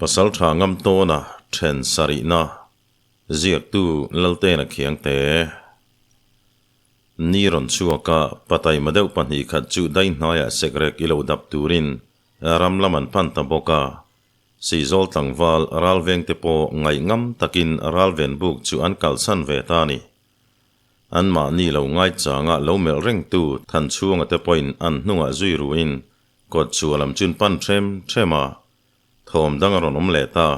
Pasaltha ngam tawna then sarihna ziaktu Laltena Khiangte. Ni rawn chhuaka pataima deuh pahnihkhat chu daihnaiah sekrek i lo dap turin ram lam an pan ta bawk a. Sihzawl tlangval ralvengte pawh ngaihngam takin ralven buk chu an kalhsan ve ta a ni. Anmahni lo ngaichanga lo melh rengtu Thanchhunga te pawhin an hnungah zui ruin kawt chhuah lam chun pan ṭhem ṭhem a, thawm dang a rawn awm leh ta.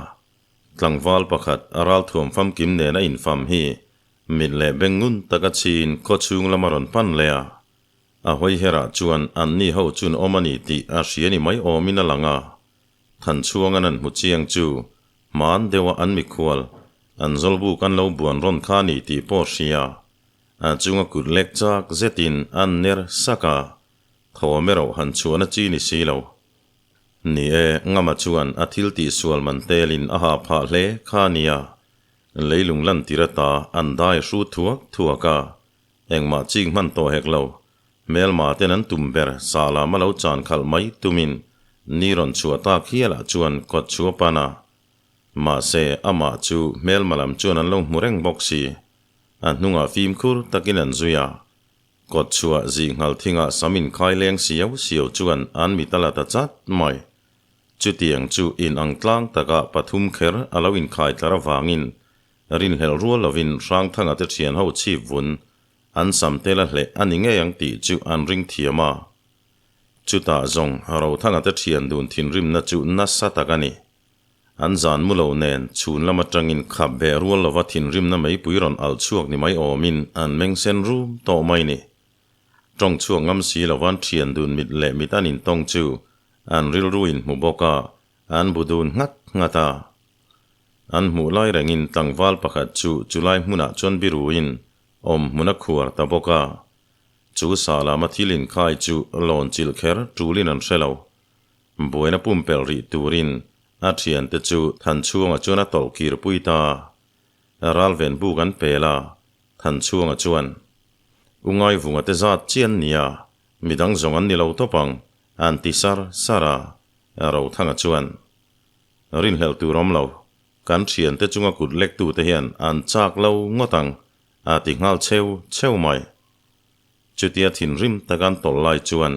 Tlangval pakhat a ralthuam famkim nen a infam hi mit leh beng ngun taka chhin khawchhung lam a rawn pan leh a. A hawi herah chuan anni ho chun awm a ni tih a hria ni mai awmin a lang a. Thanchhuangan an hmu chiang chu hman deuha an mikhual, an zawlbuk an lo buan rawn kha ni tih pawh hria. A chunga kut lek chak zetin an ner sak a, thawm erawh han chhuahna chi ni si lo. Ni e, Ngama chuan a thil tihsual man telin a ha phah hle kha nia. Leilung lantir ata an dai hru thuak thuak a, engmah chik hman tawh hek lo. Hmelma ten an tum ber sa lam a lo chan khalh mai tumin ni rawn chhuah tak hialah chuan kawt chu a pan a. Mahse, amah chu hmelma lam chuan an lo hmu reng bawk si. A hnungah fimkhur takin an zui a. Kawt chhuah zih nghal thingah sam inkhai leng siau siau chuan an mit a la ta chat mai. Chutiang chu in ang tlang takah pathum kher a lo inkhai tlar avangin rinhlelh rual lovin Hrangthanga te thian ho chhip vun An sam tel a hleh a ni ngei ang tih chu an ring thiam a. Chutah zawng Rothanga te thian dun thinrimna chu nasa tak a ni. An zan mu lo nen chhun lam atangin khap beh rual lova thinrimna meipui rawn alh chhuak ni mai awmin an meng sen rum tawh mai ni. Tawng chhuak ngam si lovan thian dun mit leh mit an intawng chu an rilru in hmu bawk a, an bu dun nghat nghat a. An hmuh lai rengin tlangval pakhat chu chulai hmunah chuan biruin Awm hmun a khuar ta bawk a, chu sa lama thil inkhai chu lawn chilh kher tulin an hre lo. Buaina pumpelh rih turin a thiante chu Thanchhuanga chuan a tawlh kir pui ta. Ralven buk an pel a, Thanchhuanga chuan, U Ngaivunga te zat chian nia, midang zawng an ni lo tawp ang, an ti sar sar a. Rothanga chuan, Rinhlelh tur awm lo, Kan thiante chunga kut lektute hian an chak lo ngawt ang, a ti nghal cheu cheu mai. Chutia thinrim taka an tawlh lai chuan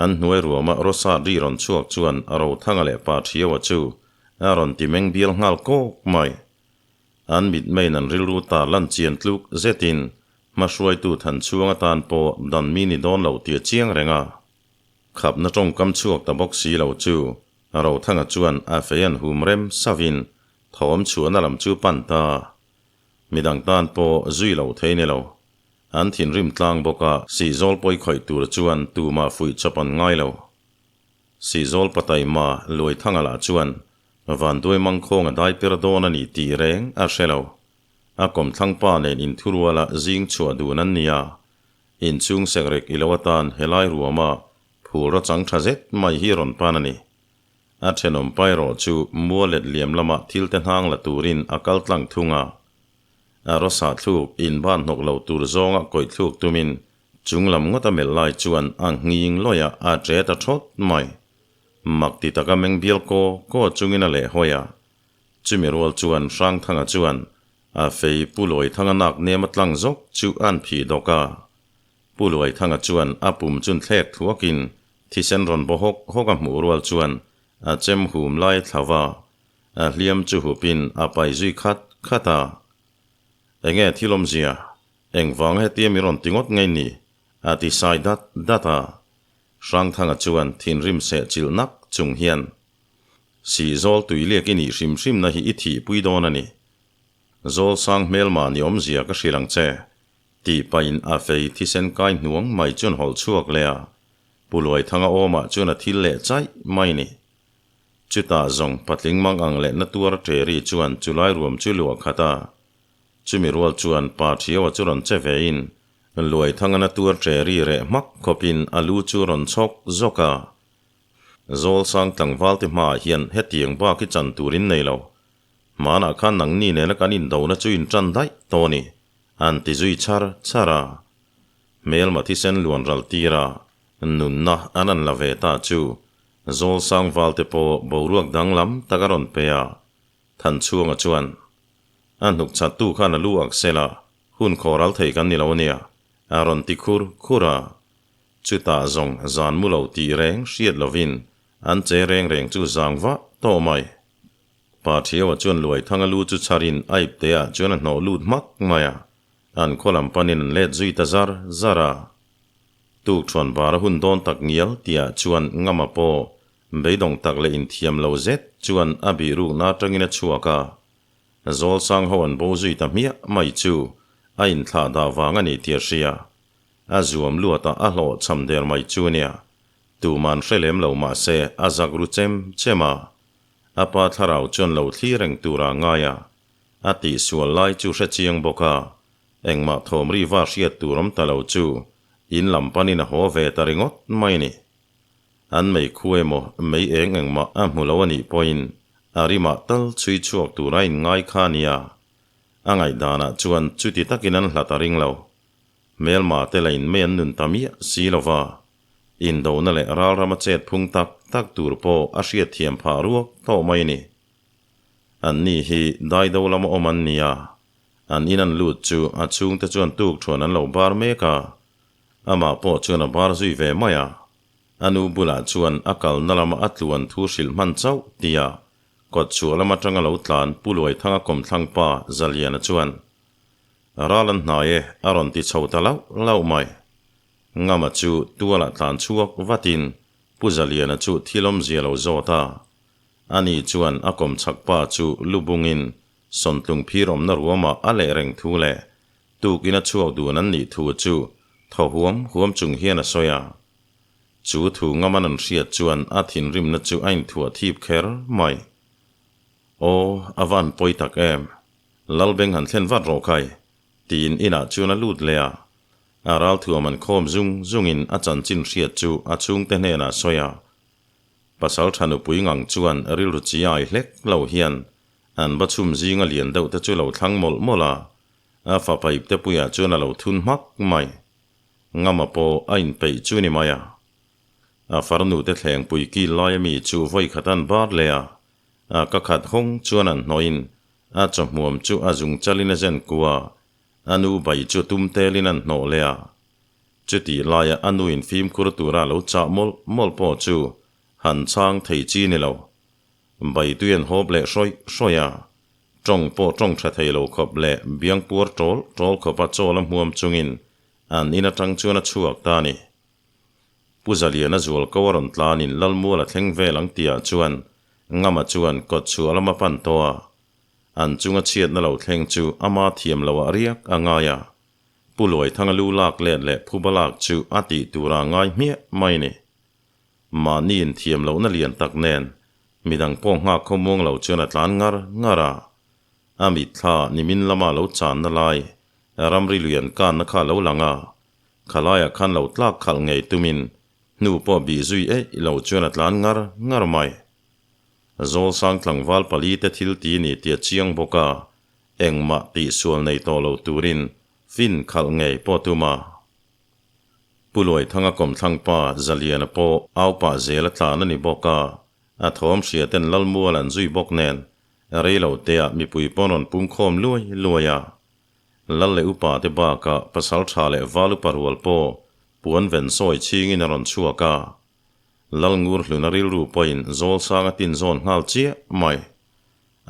an hnuai ruama Rosa ri rawn chhuak chuan Rothanga leh Pa Thiaua chu a rawn ti meng bial nghal kawk mai. An mitmeiin an rilru tar lan chian tluk zetin hmahruaitu Thanchhuang atan pawh dan mi ni dawn lo tih a chiang reng a. Khapna tawngkam chhuak ta bawk si lo chu Rothanga chuan a fei an hum rem savin thawm chhuahna lam chu pan ta. Midang tan pawh zui lo thei ni lo. An thinrim tlang bawk a, Sihzawl pawi khawih tur chuan tumah fuih chawp an ngai lo. Sihzawl pataima Luaithanga lah chuan Vanduai mangkhawng a dai per dawn a ni tih reng a hre lo. A kawmthlangpa nen inthuruala zing chhuah dun an ni a, inchhung sekrek i lo atan helai ruama Phul ra chang tha zet mai hi rawn pan a ni. A thenawm pa erawh chu mua let liam lamah thil te hnang la turin a kal tlang thung a. A rawsa thluk in ban hnawk lo tur zawnga kawih thluk tumin chung lam ngawt a melh lai chuan a nghing lawih a, a ṭe ta thawt mai. Mak ti taka meng bial kaw kaw chungin a leh hawi a. Chumi rual chuan Hrangthanga chuan a fei Pu Lawithanga nak nem a tlang zawk chu a'n phih dawk a. Pu Luaithanga chuan a pum chun thlek thuakin thisen rawn baw hawk hawk a hmuh rual chuan a chem hum lai thla va, a hliam chu hupin a pai zui khat khat a. Enge thil awmzia, engvanga hetia mi rawn ti ngawt ngei ni? a ti sai dat dat a. Hrangthanga chuan thinrim seh chilh nak chung hian, Sihzawl tuiliak i nih hrim hrimna hi i thihpui dawn a ni. Zawlsang hmelma ni awmzia ka hrilh ang che. Tih pahin a fei thisen kai hnuang mai chuan hawlh chhuak leh a, Pu Luaithanga awmah chuan a thil leh chaih mai ni. Chutah zawng patling mang ang leh na tuar ṭeri chuan chulai ruam chu luah khat a. Chumi rual chuan pa Ṭhiaua chu rawn che vein Luaithanga na tuar ṭeri reh hmak khawpin a lu chu rawn chhawk zawk a. Zawlsang tlangval te hmaah hian hetiang bak hi chan tur in nei lo. Hmanah khan nangni nena kan indona chu in ṭan daih tawh a ni. An ti zui char char a. Hmelma thisen luan ral tir a, nunna an an la ve ta chu. Zawlsang valte pawh boruak danglam tak a rawn pe a, Thanchhuanga chuan, A hnuk chhattu khan a lu ak sela, hun khawral thei kan ni lo ania, a rawn ti khur khur a. Chutah zawng zan mu lo tih reng hriat lovin an che reng reng chu zang vah tawh mai. Pa Thiaua chuan Luaithanga lu chu chharin a ipteah chuan a hnawh lut hmak mai a, an khaw lam panin an let zui ta zar zar a. Tukṭhuan bar a hun dawn tak ngial tihah chuan Ngama pawh beidawng tak leh inthiam lo zet chuan a bihrukna atangin a chhuak a. Zawlsang ho an bo zui ta hmiah mai chu a inthlah dah vang a ni tih a hria. A zuam luatah a hlawhchham der mai chu nia. Tuman hre lem lo mah se a zak ru chem chem a. A pa thlarau chuan lo thli reng tura ngai a. A tihsual lai chu hre chiang bawk a. Engmah thawm ri va hriat tur awm ta lo chu in lam panin a haw ve ta ringawt mai ni. An mei khu emaw mei eng engmah a hmu lo a nih pawhin a rimah tal chhui chhuak tura in ngai kha a nia. A ngaihdanah chuan chuti takin an hlat a ring lo. Hmelma te la in mei an nun ta miah si lo va. Indona leh ralrama chet phung tak tak tur pawh a hriatthiam phah ruak tawh mai ni. Anni hi daido lama awm an nia. An in an lut chu a chhungte chuan tuk thuan an lo bar mek a, amah pawh chuan a bar zui ve mai a. A nu bulah chuan a kalna lama a tluan thu hrilh hman chauh tia kawtchhuah lam atanga lo tlan Pu Luaithanga kawmthlang pa Zaliana chuan, Ral an hnai e, a rawn ti chho ta lauh lauh mai. Ngama chu tualah tlan chhuak vatin Pu Zaliana chu thil awmzia lo zawt a. Ani chuan a kawmchhak pa chu lu bungin Sawntlung phir awmna ruamah a leh reng thu leh tukin a chhuak dun an nih thu chu thaw huam huam chung hian a sawi a. Chu thu ngaman an hriat chuan a thinrimna chu a inthuah thip kher mai. Aw, a van pawi tak em! Lalbeng han thlen vat rawh khai, tiin inah chuan a lut leh a. A ralthuam an khawm zung zungin a chanchin hriat chu a chhungte hnenah a sawi a. Pasal tha nupui ngang chuan rilru chi ai hlek lo hian An va chhum zinga lian deuh te chu lo thlang mawlh mawlh a, a fapa ipte puiah chuan a lo thun hmak mai. Ngama pawh a inpeih chu ni mai a. A farnu te thleng pui kil lai ami chu vawi khat an bar leh a, a ka khat hawng chuan an hnawhin a chawhmuam chu a zung chalin a zen kua, a nu bai chu tum telin an hnawh leh a. Chutih laia a nu in fimkhur tura lo chah mawlh mawlh pawh chu han chhang thei chi ni lo. Baitui an hawp leh hrawih hrawih a, tawng pawh tawng tha thei lo khawp leh biang puar tawl tawl khawpa chawl a hmuam chungin an in atang chuan a chhuak ta a ni. Pu Zaliana zual ko a rawn tlanin Lalmual a thleng vel ang tihah chuan Ngama chuan kawt chhuah lam a pan tawh a, an chunga chhiatna lo thleng chu ama thiam loah riak a ngai a, Pu Luaithanga lu lak let leh phuba lak chu a tih tura ngai hmiah mai a ni. Mahni inthiam lohna lian tak nen midang pawh nghak khaw muang lo chuan a tlan ngar ngar a. A mitthla nimin lama lo channa lai ramri lui an kanna kha a lo lang a, khalaiah khan lo tlak khalh ngei tumin hnu pawh bih zui eih lo chuan a tlan ngar ngar mai. Zawlsang tlangval palite thil ti ni tih a chiang bawk a, engmah tihsual nei tawh lo turin fin khalh ngei pawh tum a. Pu Luaithanga kawmthlang pa Zaliana pawh au pah zel a tlan a ni bawk a, a thawm hria ten Lalmual an zui bawk nen rei lo teah mipui pawn rawn pum khawm luai luai a. Lal leh upa te bakah pasal tha leh val upa rual pawh puan ven sawi chhingin a rawn chhuak a. Lal ngur hluna rilru pawhin Zawlsang a tin zawn nghal chiah mai.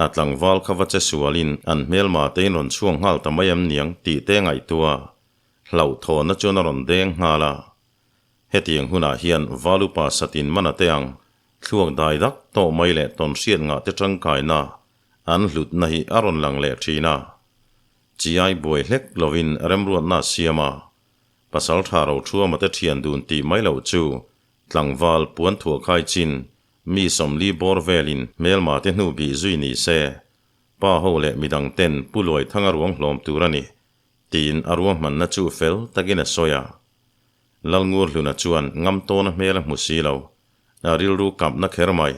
A tlangval kha va che sualin an hmelma tein rawn chhuak nghal ta mai em niang tih te ngaihtuah Hlauhthawnna chuan a rawn deng nghal a. Hetiang hunah hian Valupa satin man a te ang, thluak dai dak tawh mai leh tawn hriat ngah te tangkaina an hlutna hi a rawn lang leh thin a. Chiai buai hlek lovin remruatna a siam a. Pasal tha Rothuama te thian dun tih mai loh chu tlangval puan thuah khai chin mi 40 bawr velin hmelma te hnu bih zui ni se, pa ho leh midang ten Pu Luaithanga ruang hlawm tur a ni. Tiin a ruahmanna chu fel takin a sawi a. Lalngurhluna chuan ngam tawna hmel a hmu si lo, a rilru kapna kher mai.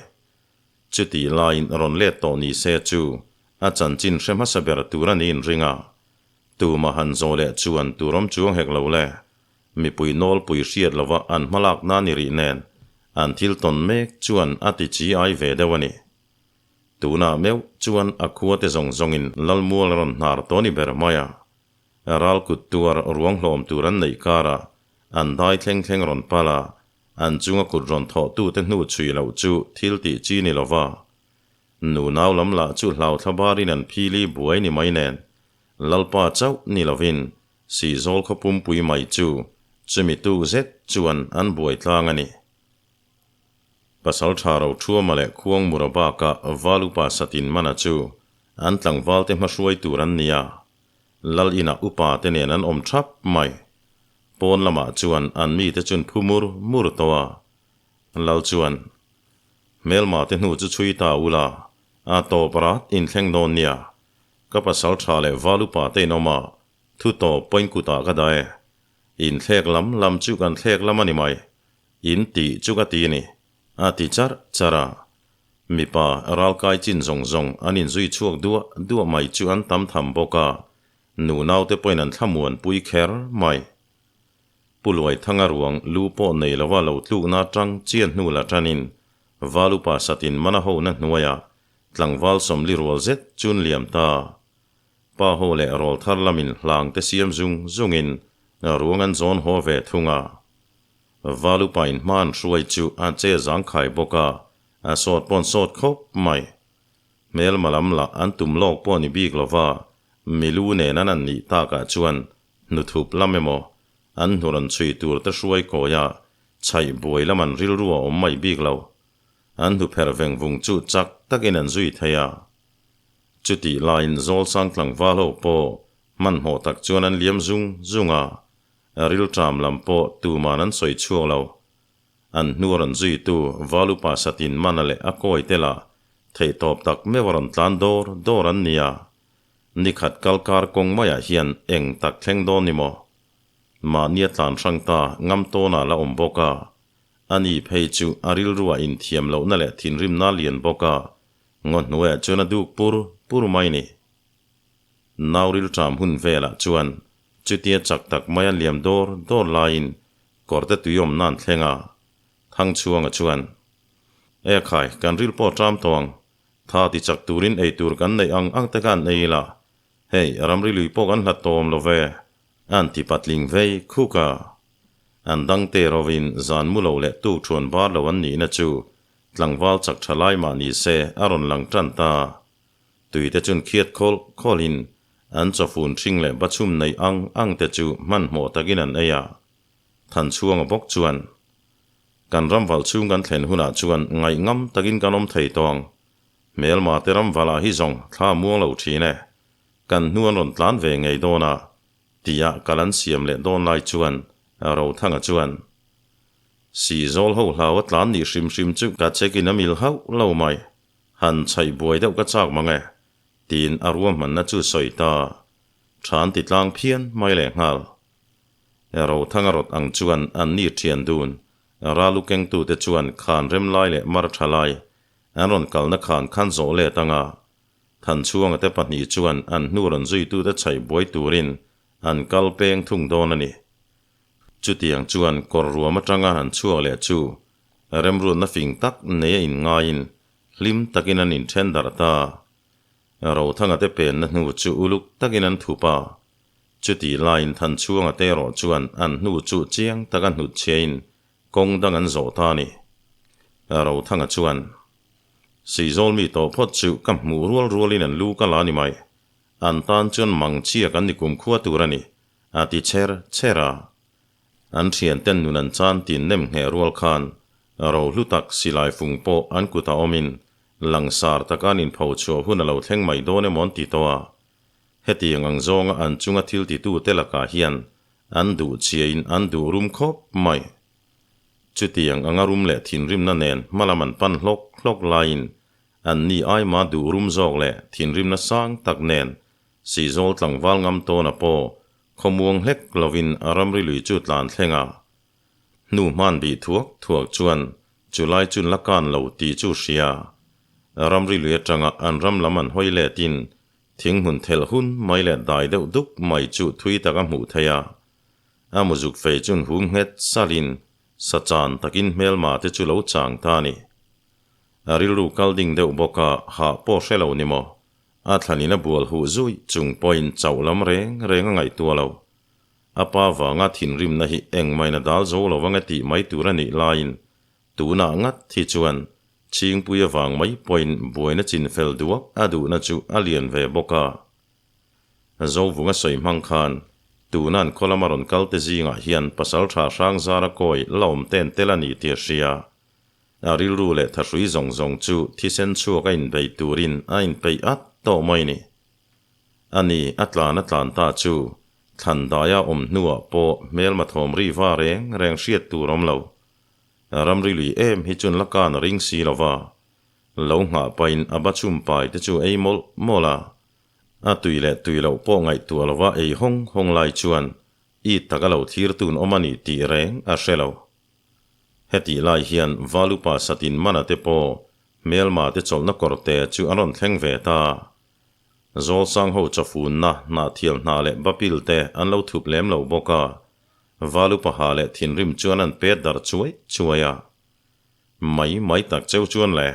Chutih laiin rawn let tawh ni se chu a chanchin hre hmasa ber tur a niin ring a. Tumah han zawh leh chuan tur awm chuang hek lo le. Mipui nawlpui hriat lova an hmalakna ni rih nen. An thil tawn mek chuan a ti chi ai ve deuh a ni. Tunah meuh chuan a khua te zawng zawngin Lalmual a rawn hnar tawh ni ber mai a. Ral kut tuar ruang hlawm tur an neih karah an dai thleng thleng rawn pal a, an chunga kut rawn thawhtute hnu chhui loh chu thil tih chi ni lova. Nu nau lam lah chu hlau thla barin an phili buai ni mai nen, Lalpa chauh ni lovin Sihzawl khaw pumpui mai chu chumi tuk zet chuan an buai tlang a ni. Pasal tha ro thuama leh khuang mura bakah Valupa satin mana chu an tlangvalte hmahruai tur an ni a, Lal inah upa te nen an awm thap mai. Pawn lamah chuan an mite chun phu mur mur tawh a. Lal chuan, Hmelma te hnu chu chhui ta ula, a tawp rat inthleng dawn nia. Ka pasal tha leh Valupa te in awm a, thu tawp pawhin kutah ka dah e. Inthlek lam lam chu kan thlek lam a ni mai. In tih chu ka ti a ni, a ti charh charh a. Mipa ralkai chin zawng zawng an inzui chhuak duah duah mai chu an tam tham bawk a, nu naute pawhin an thlamuan pui kher mai. Pu Luaithanga ruang lu pawh nei lova lo tlukna atang chian hnu la tanin Valupa satin mana hona hnuaiah tlangval sawmli rual zet chun liam ta. Pa ho leh rawl thar lamin hlang te siam zung zungin ruang an zawn haw ve thung a. Valupain hma an hruai chu a che zangkhai bawk a, a sawt pawn sawt khawp mai. Hmelma lam lah an tum lawk pawh ni bik lova, milu nen an an nih takah chuan hnuthup lam emaw an hnu rawn chhui tur te hruai kawi a, chhaih buai lam an rilru a awm mai bik lo. An hnu pherh veng vung chu chak takin an zui thei a. Chutih laiin Zawlsang tlangval ho pawh hmanhmawh tak chuan an liam zung zung a, rilṭam lam pawh tuman an sawi chhuak lo. An hnu a rawn zuitu Valupa Satin Mana leh a kawi te lah theihtawp tak meuh a rawn tlan dawr dawr an ni a. Nikhat kal kar kawng maiah hian eng tak thleng dawn ni maw? Mahni a tlan hrang ta ngam tawnah la awm bawk a. Ani phei chu a rilruah inthiam lohna leh thinrimna a lian bawk a, Ngaw hnuaiah chuan a duk pur pur mai ni. Nau rilṭam hun velah chuan chutia chak tak maia liam dawr dawr laiin kawrte tui awm nan thleng a, Thangchhuanga chuan, E khai, kan ril pawh ṭam tawh ang, tha ti chak turin ei tur kan neih ang ang te khan ei ila, hei ramri lui pawh kan hlat tawh awm lo ve, an ti patling vei khuk a. An dangte rovin zan mu lo leh tuk ṭhuan bar lo an nihna chu Tlangval chak tha lai mah ni se a rawn lang tan ta. Tui te chun khiat khawl khawlin an chawfun hring leh bachhum nei ang ang te chu hmanhmawh takin an ei a. Thanchhuanga bawk chuan, Kan ramval chhung kan thlen hunah chuan ngaihngam takin kan awm thei tawh ang. Hmelma te ramvalah hi zawng thla muang lo thin e. Kan hnu an rawn tlan ve ngei dawn a, tia kal an siam leh dawn lai chuan Rothanga chuan, Sihzawl ho hlau a tlan nih hrim hrim chu ka check in a mil hauh lo mai. Han chhaih buai deuh ka chak mang e, tiin a ruahmanna chu sawi ta. Than ti tlang phian mai leh nghal. Rothanga rawt ang chuan an ni thian dun. Ralu kengtute chuan khan rem lai leh mar tha lai an rawn kalna khan khan zawh let anga Thanchhuanga te pahnih chuan an hnu rawn zuitute chhaih buai turin an kal peng thung dawn a ni. Chutiang chuan kawr ruam atanga han chhuak leh chu remruatna fing tak nei a inngaiin hlim takin an inthen darh ta. Rothanga te penna hnu chu uluk takin an thup a. Chutih laiin Thanchhuanga te erawh chuan an hnu chu chiang taka hnutchhiain kawng dang an zawh ta a ni. Rothanga chuan, Sihzawl mi tawh phawt chu ka hmuh rual rualin an lu ka la ni mai. An tan chuan mangchia kan ni kumkhua tur a ni. A ti cher cher a. An thianten nun an chan tin nem ngheh rual khan rohlu tak silai fung pawh an kutah awmin langsar taka an inpho chhuah hun a lo thleng mai dawn emaw an ti tawh a. Hetiang ang zawnga an chunga thil titute lakah hian an duh chiahin an duh rum khawp mai. Chutiang anga rum leh thinrimna nen hmalam an pan hlawk hlawk laiin anni aima duh rum zawk leh thinrimna sang tak nen Sihzawl tlangval ngam tawna pawh khawmuang hlek lovin ramri lui chu tlan thleng a. Hnu hman bih thuak thuak chuan chulai chun la kan lo tih chu hria. Ramri lui atanga an ram lam an hawi letin thing hmun thelh hun mai leh dai deuh dup mai chu thui tak a hmuh theih a. A muzuk fei chun hum nghet salhin. Sa chan takin hmelma te chu lo chang ta a ni. A rilru kal ding deuh bawk a, hah pawh hre lo ni maw? A thlanin a bual huh zui chung pawhin chauh lam reng reng a ngaihtuah lo. A pa vanga thinrimna hi engmain a dal zo lo ang e tih mai tur a nih laiin tunah ngat hi chuan Chhingpui avang mai pawhin buaina chinfel duak a duhna chu a lian ve bawk a. Zovunga sawi hmang khan tunan khaw lama rawn kal te zingah hian pasaltha hrang zara kawi la awm ten tel a ni tih a hria. A rilru leh thahrui zawng zawng chu thisen chhuak a inbei turin a inpeih at tawh mai ni. A ni, a tlan a tlan ta chu thlan daia awm hnuah pawh hmelma thawm ri va reng reng hriat tur awm lo. Ramri lui em hi chun la kan a ring si lo va, lo nghah pahin a ba chhum pai te chu ei mawlh mawlh a. A tui leh tui loh pawh ngaihtuah lova ei hawng hawng lai chuan it taka lo thlir tun awm a ni tih reng a hre lo. Hetih lai hian Valupa Satin Mana te pawh hmelma te chawlhna kawrte chu an rawn thleng ve ta. Zawlsang ho chawfunna, hnahthial hna leh bapil te an lo thup lem lo bawk a, Valupa ha leh thinrim chuan an pet darh chuai chuai a. Mai mai tak cheu chuan le,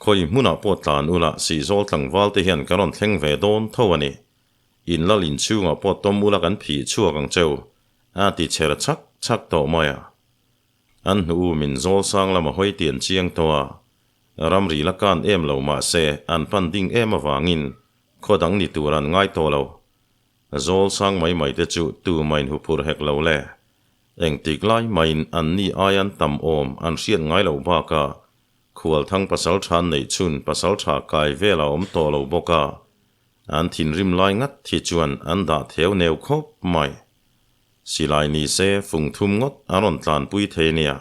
khawi hmunah pawh tlan ula Sihzawl tlangval te hian kan rawn thleng ve dawn tho a ni. In lal inchhungah pawh tawm ula kan phih chhuak ang cheu, a ti chher chhak chhak tawh mai a. An hnu u min zawl sang lama hawi tian chiang tawh a, ramri la kan em lo mah se an pan ding em avangin khaw dang ni tur an ngai tawh lo. Zawl sang mai mai te chu tu main huphurh hek lo le. Engtik lai maiin an ni ai an tam awm an hriat ngai loh bakah Khualthang pasaltha an neih chhun pasaltha kai vel a awm tawh lo bawk a, an thinrim lai ngat hi chuan an dah theu neu khawp mai. Silai ni se fung thum ngawt an rawn tlanpui thei nia.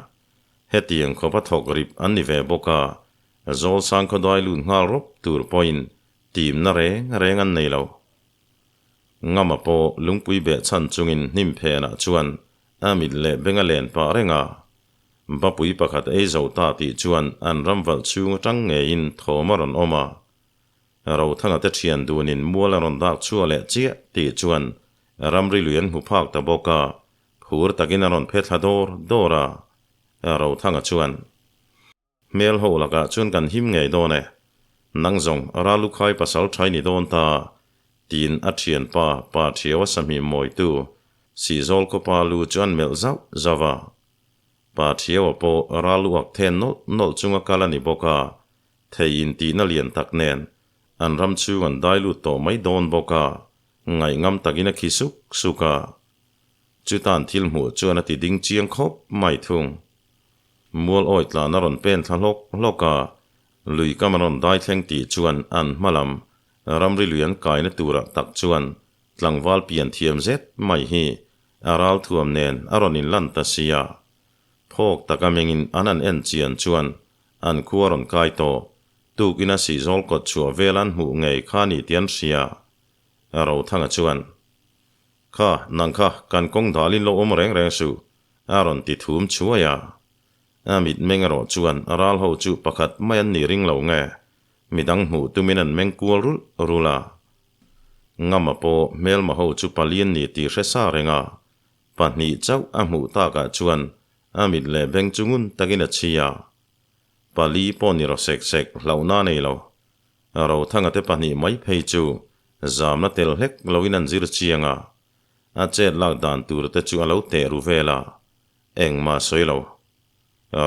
Hetiang khawpa thawk rip an ni ve bawk a, Zawlsang khawdai lut nghal rawp tur pawhin timna reng reng an nei lo. Ngama pawh lungpui beh chhan chungin hnim phenah chuan a mit leh beng a len pah reng a. Bapui pakhat ei zo ta tih chuan an ram valh chhung atang ngeiin thawm a rawn awm a. Rothanga te thian dunin mual a rawn dak chhuah leh chiah tih chuan ramri lui an hmu phak ta bawk a, phur takin a rawn phe thla dawr dawr a. Rothanga chuan, Hmel ho lakah chuan kan him ngei dawn e, nang zawng Ralukhai pasal thai ni dawn ta, tiin a thianpa Pa Thiaua sahmim mawitu Sihzawl khawpa lu chu an melh zauh zauh a. Pa Thiaua pawh ral uak then nawlh nawlh chunga kal a ni bawk a, thei intihna lian tak nen an ram chhung an dai lut tawh mai dawn bawk a, ngaihngam takin a khi suk suk a. Chutan thil hmuh chuan a ti ding chiang khawp mai thung. Mual awi tlan a rawn pen thla hlawk hlawk a, lui kam a rawn dai thleng tih chuan an hma lam ramri lui an kaina turah tak chuan tlangval pian thiam zet mai hi a ral thuam nen a rawn inlan ta si a. Phawk taka mengin an han en chian chuan an khua rawn kai tawh, tukin a sihzawl kawt chhuah vel an hmuh ngei kha ni tih an hria. Rothanga chuan, Kha, nang kha kan kawng dalin lo awm reng reng suh, a rawn ti thum chhuai a. A mitmeng erawh chuan a ral ho chu pakhat mai an ni ring lo nge, midang hmuh tumin an meng kual rulh rulh a. Ngama pawh hmelma ho chu palian ni tih hre sa reng a, pahnih chauh a hmuh takah chuan a mit leh beng chu ngun takin a chhi a. Pali pawh ni rawh sek sek hlauhna a nei lo. Rothanga te pahnih mai phei chu zamna tel hlek loin an zir chiang a, a chet lak dan tur te chu a lo teh ru vel a, engmah sawi lo.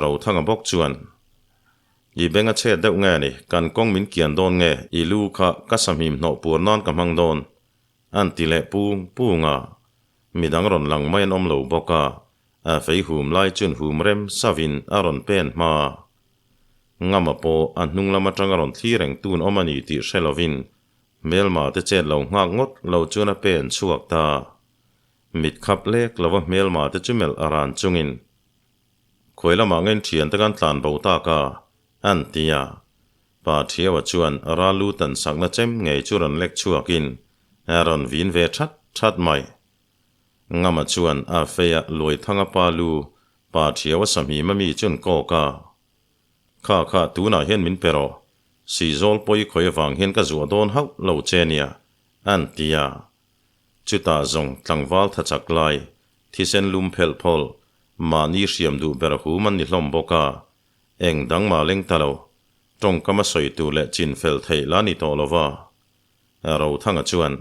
Rothanga bawk chuan, I beng a chhet deuh nge ni, kan kawng min kian dawn nge, i lu kha ka sahmim hnawh puar nan ka hmang dawn, an ti leh pung pung a. Midang rawn lang mai an awm lo bawk a, a fei hum lai chuan hum rem savin a rawn pen hma. Ngama pawh a hnung lam atanga rawn thli reng tun awm a ni tih hre lovin hmelma te chet lo nghak ngawt lo chuan a pen chhuak ta. Mit khap lek lova hmelma te chu melh a ran chungin khawi lamah nge thiante kan tlan bo tak a, an ti a. Pa Thiaua chuan ral lu tan sakna chem ngei chu rawn lek chhuakin a rawn vin ve that that mai. Ngama chuan a feia Luaithanga pa lu Pa Thiaua sahmim a mi chuan kawk a, Kha kha tunah hian min pe rawh, Sihzawl pawi khawi avang hian ka zuah dawn hauh lo che nia, an ti a. Chutah zawng tlangval tha chak lai, thisen lum phelh phawlh, Mahni hriam duh ber hum an ni hlawm bawk a, eng dang mah leng ta lo. Tawngkam a sawi tur leh chin fel theih la ni tawh lo va. Rothanga chuan,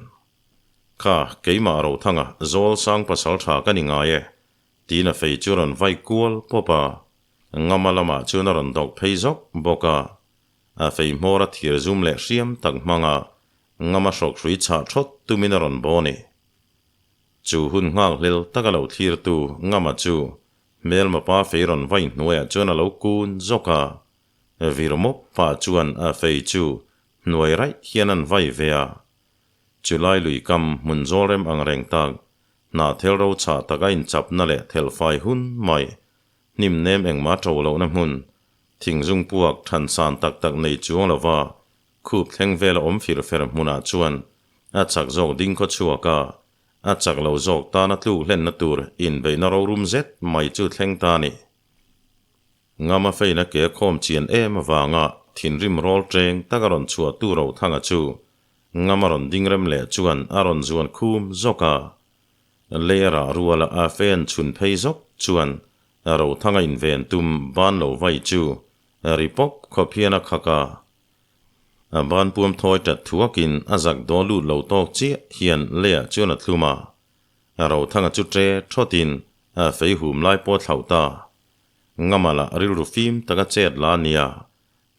Kha, keimah Rothanga, Zawl sang pasal tha ka ni ngai e, tiin a fei chu a rawn vai kual pawp a. Ngama lamah chuan a rawn dawk phei zawk bawk a. A fei hmawr a thir zum leh hriam tak hmanga Ngama hrawk hrui chhah thawt tumin a rawn baw ni. Chu hun nghak hlel taka lo thlirtu Ngama chu hmelma pa fei rawn vai hnuaiah chuan a lo kun zawk a. Vir mawp pah chuan a fei chu hnuai raih hian an vai ve a. Chu lai lui kam hmun zawl rem ang reng tak, hnah thel ro chhah tak a inchapna leh thelfai hun mai, hnim nem engmah to lohna hmun, thingzung puak than san tak tak nei chuang lova khup thleng vela awm fir fer hmunah chuan a chak zawk ding khaw chhuak a, a chak lo zawk tana tluk hlenna tur inbeihna rorum zet mai chu thleng ta a ni. Ngama feina ke a khawm chian em avanga thinrim rawl teng tak a rawn chhuah tu Rothanga chu Ngama rawn ding rem leh chuan a rawn zuan khum zawk a. Lei a rah ruala a fen chhun phei zawk chuan Rothanga inven tum ban lo vai chu ri pawp khawp hian a khak a. A ban puam thawi tat thuakin a zak daw lut lo tawk chiah hian leiah chuan a thlum a. Rothanga chu tre thawtin a fei hum lai pawh a thlauh ta. Ngamala rilru fim taka chet la a nia.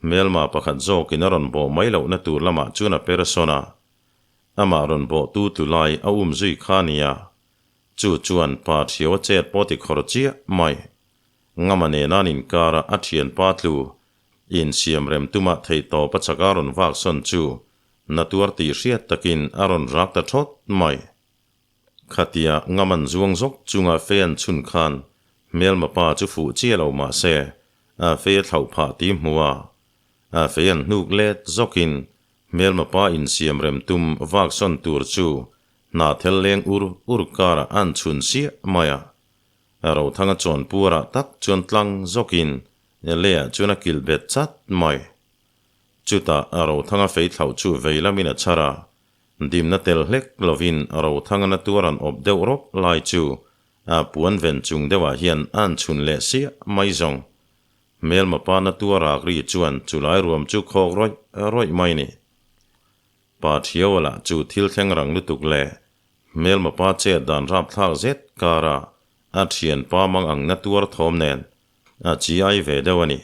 Hmelma pakhat zawkin a rawn bawh mai lohna tur lamah chuan a per sawn a. Amah rawn bawhtu tlu lai a um zui kha a nia. Chu chuan pa thiau a chet pawh ti khawr chiah mai. Ngama nena an inkara a thianpa tlu insiam rem tuma theihtawp a chaka rawn vak sawn chu na tuar tih hriat takin a rawn rak ta thawt mai. Khatia Ngaman zuang zawk chunga fei an chhun khan hmelma pa chu fuh chiah lo mah se a fei a thlauh phah tih hmu a, a fei an hnuk let zawkin hmelma pa insiam rem tum vak sawn tur chu hnahthel leng ur ur karah an chhun siah mai a. Rothanga chawnpuarah tak chuan tlang zawkin leiah chuan a kilh bet chat mai. Chutah Rothanga fei thlauh chu vei lamin a chhar a, Dimna tel hlek lovin Rothanga na tuar an awp deuh rawp lai chu a puan ven chung deuhah hian a an chhun leh siah mai zawng. Hmelma pa na tuar ak ri chuan chulai ruam chu khawk rawih rawih mai ni. Pa Thiaua lah chu thil thleng rang lutuk leh hmelma pa chet dan rapthlak zet kara a thianpa mang ang na tuar thawm nen a chi ai ve deuh a ni.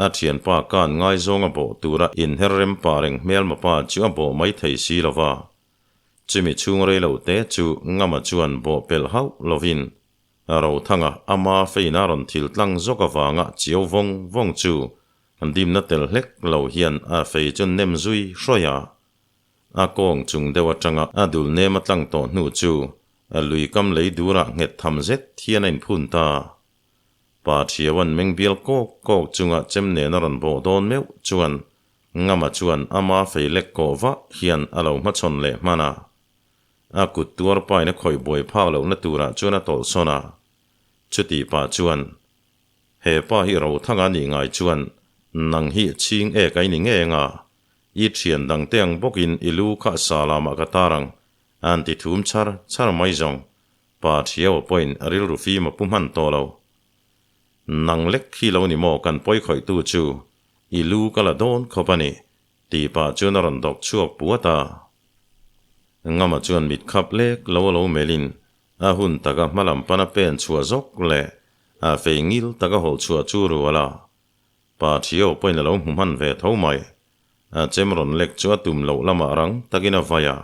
A thianpa kan ngaizawng a bawh tura inher rem pah reng hmelma pa chu a bawh mai thei si lo va. Chumi chhung rei lo te chu Ngama chuan bawh pelh hauh lovin Rothanga ama feina rawn thil tlang zawk avanga chiau vawng vawng chu dimna tel hlek lo hian a fei chu nem zui hrawih a. A kawng chung deuh atanga a dul nem a tlang tawh hnu chu lui kam lei durah nghet tham zet hian a inphun ta. Pa Thiauan meng bial kawk kawk chunga chem nen a rawn bawh dawn meuh chuan Ngama chuan ama fei lek kawh vah hian a lo hmachhawn leh hman a. A kut tuar pain a khawih buai phak lohna turah chuan a tawlh sawn a. Chutih pah chuan, He pa hi Rothanga nih ngai chuan nang hi chhing ek a i ni ngei anga, i thian dangte ang bawkin i lu kha sa lamah ka tar ang, an ti thum char char mai zawng. Pa Thiaua pawhin a rilru fim a pu hman tawh lo. Nang lek khi lo ni maw kan pawi khawihtu chu i lu ka la dawn khawp a ni, tih pah chuan a rawn dawk chhuak puat a. Ngama chuan mit khap lek lo a lo melhin a hun taka hma lam pana pen chhuah zawk leh a fei ngil taka hawlh chhuah chu rual a. Pa Thiaua pawhin a lo hmu hman ve tho mai. A chem rawn lek chu a tum loh lamah rang takin a vai a.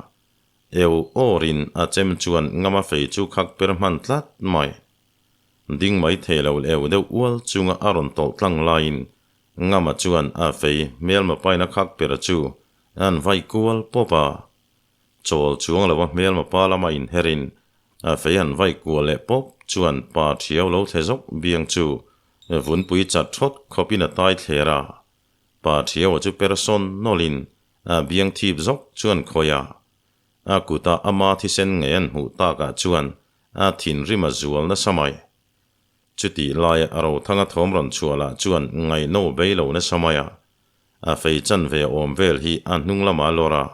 Eu awrin a chem chuan ngama fei chu khak per hman tlat mai. Ding mai thei lo eu deuh ual chunga a rawn tawlh tlang laiin ngama chuan a fei hmelma paina khak per chu an vai kual pawp a. Chawl chuang lo a hmelma pa lama inherin a fei an vai kual leh pawp chuan pa thiau lo thle zawk biang chu vunpui chat thawt khawpin a tai thler a. Pa thiaua chu per sawn nawlhin A biang thip zawk chuan khawi a, a kuta ama thisen ngei an hmuh takah chuan a thinrim a zual nasa mai. Chutih laia a Rothanga thawm rawn chhuah lah chuan ngaihno bei lo nasa mai a, a fei chanve awm vel hi a hnung lamah a lawr a,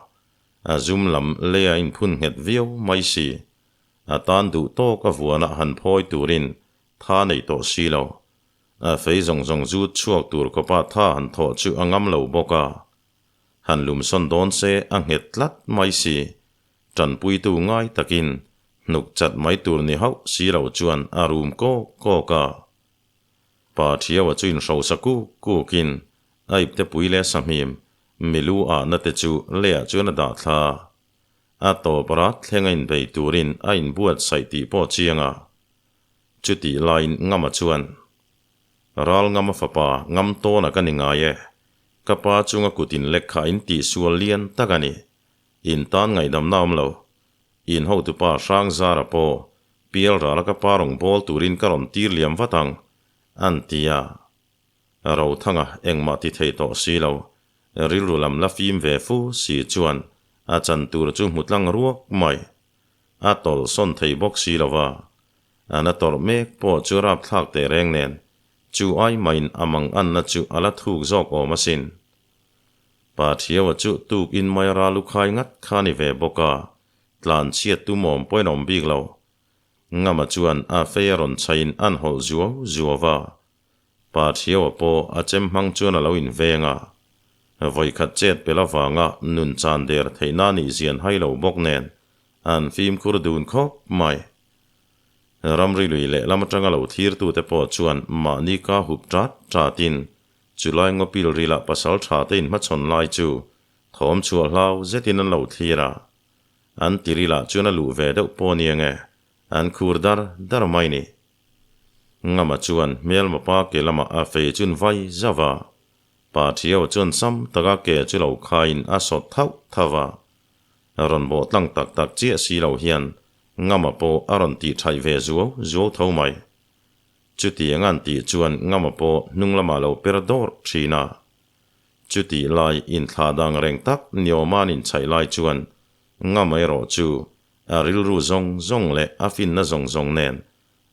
a zum lam lei a inphun nghet viau mai si. A tan duh tawk a vuanah han phawi turin. Tha nei tawh si lo. A fei zawng zawng zut chhuak tur khawpa tha han thawh chu a ngam lo bawk a. Han lumsawn dawn se a nghet tlat mai si. Tanpuitu ngai takin hnuk chat mai tur ni hauh si lo chuan a rum kawk kawk a. Pa Thiaua chu inhrosa kuk kukin a ipte pui leh sahmim milu ahna te chu leiah chuan a dah thla. A tawp rat thleng a inbei turin a inbuatsaih tih pawh chiang a. Chutih laiin Ngama chuan, Ral Ngama fapa Ngam tawna ka ni ngai e. Ka pa chunga kut inlek kha in tihsual lian tak a ni. In tan ngaihdamna awm lo. In hotupa Hrangzara pawh pial rala ka pa rawn bawl turin ka rawn tir liam vat ang, an ti a. Rothanga engmah ti thei tawh si lo. Rilru lam la fim ve fu si chuan a chan tur chu hmu tlang ruak mai. A tawlh sawn thei bawk si lo va. A na tawrh mek pawh chu rapthlak teh reng nen, chu ai maiin a mang anna chu a la thuk zawk awm asin. Pa Thiaua chu tuk in mai ral u khai ngat kha ni ve bawk a, tlan chhiat tum awm pawhin awm bik lo. Ngama chuan a fei a rawn chhaiin an hawlh zuau zuau va. Pa Thiaua pawh a chem hmang chuan a lo inveng a. Vawikhat chet pel avanga nun chan der theihna nih zian hai lo bawk nen an fimkhur dun khawp mai. Ramri lui lehlam atanga lo thlirtute pawh chuan mahni ka hup ṭat ṭatin Chulai ngawpil rilah pasal tha te inhmachhawn lai chu thawm chhuah hlau zetin an lo thlir a. An ti rilah chuan a luh ve deuh pawh ni ange, an khur dar dar mai ni. Ngama chuan hmelma pa ke lamah a fei chun vai zauh a. Pa Thiau chuan sam taka ke chu lo khaiin a sawt thauh thauh a. Rawn bawh tlang tak tak chiah si lo hian Ngama pawh a rawn tih thaih ve zuau zuau tho mai. Chutiang an tih chuan Ngama pawh hnung lamah lo per dawrh thin a. Chutih lai inthlah dang reng tak niawma an inchhaih lai chuan Ngama erawh chu a rilru zawng zawng leh a finna zawng zawng nen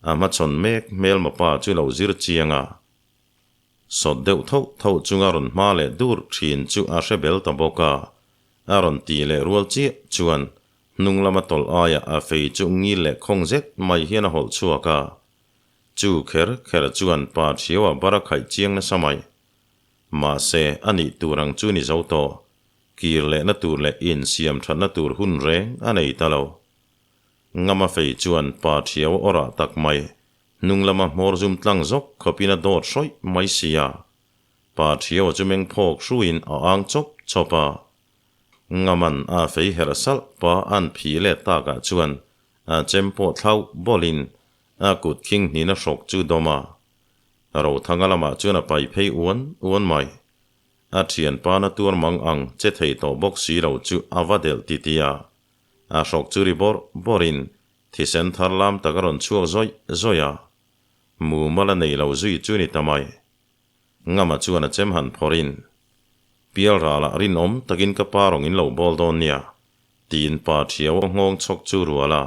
a hmachhawn mek hmelma pa chu lo zir chiang a. Sawt deuh tho tho chunga rawn hma leh dur thin chu a hre bel ta bawk a. A rawn tih leh rual chiah chuan hnung lama tawlh aiah a fei chu ngil leh khawng zet mai hian a hawlh chhuak a. Chu kher kher chuan pa Thiaua bar a khaih chiang nasa mai. Mahse, a nih tur ang chu ni zo tawh. Kir lehna tur leh insiam thatna tur hun reng a nei ta lo. Ngama fei chuan pa Thiaua awrah tak mai, hnung lama hmawr zum tlang zawk khawpin a dawt hrawih mai si a. Pa Thiaua chu meng phawk hruiin a ang chawp chawp a. Ngaman a fei herh salh pa an phih let takah chuan a chem pawh thlauh bawlhin A kut khing hnihna hrawk chu dawm a, Rothanga lamah chuan a pai phei uan uan mai. A thianpa na tuar mang ang che thei tawh bawk si lo chu a va delh ti ti a. A hrawk chu ri bawrh bawrhin thisen thar lam tak a rawn chhuak zawih zawih a. Mumal a nei lo zui chu ni ta mai. Ngama chuan a chem han phawrhin, Pial ralah rinawm takin ka pa rawng in lo bawl dawn nia, tiin pa Thiau a nghawng chhawk chu rual a.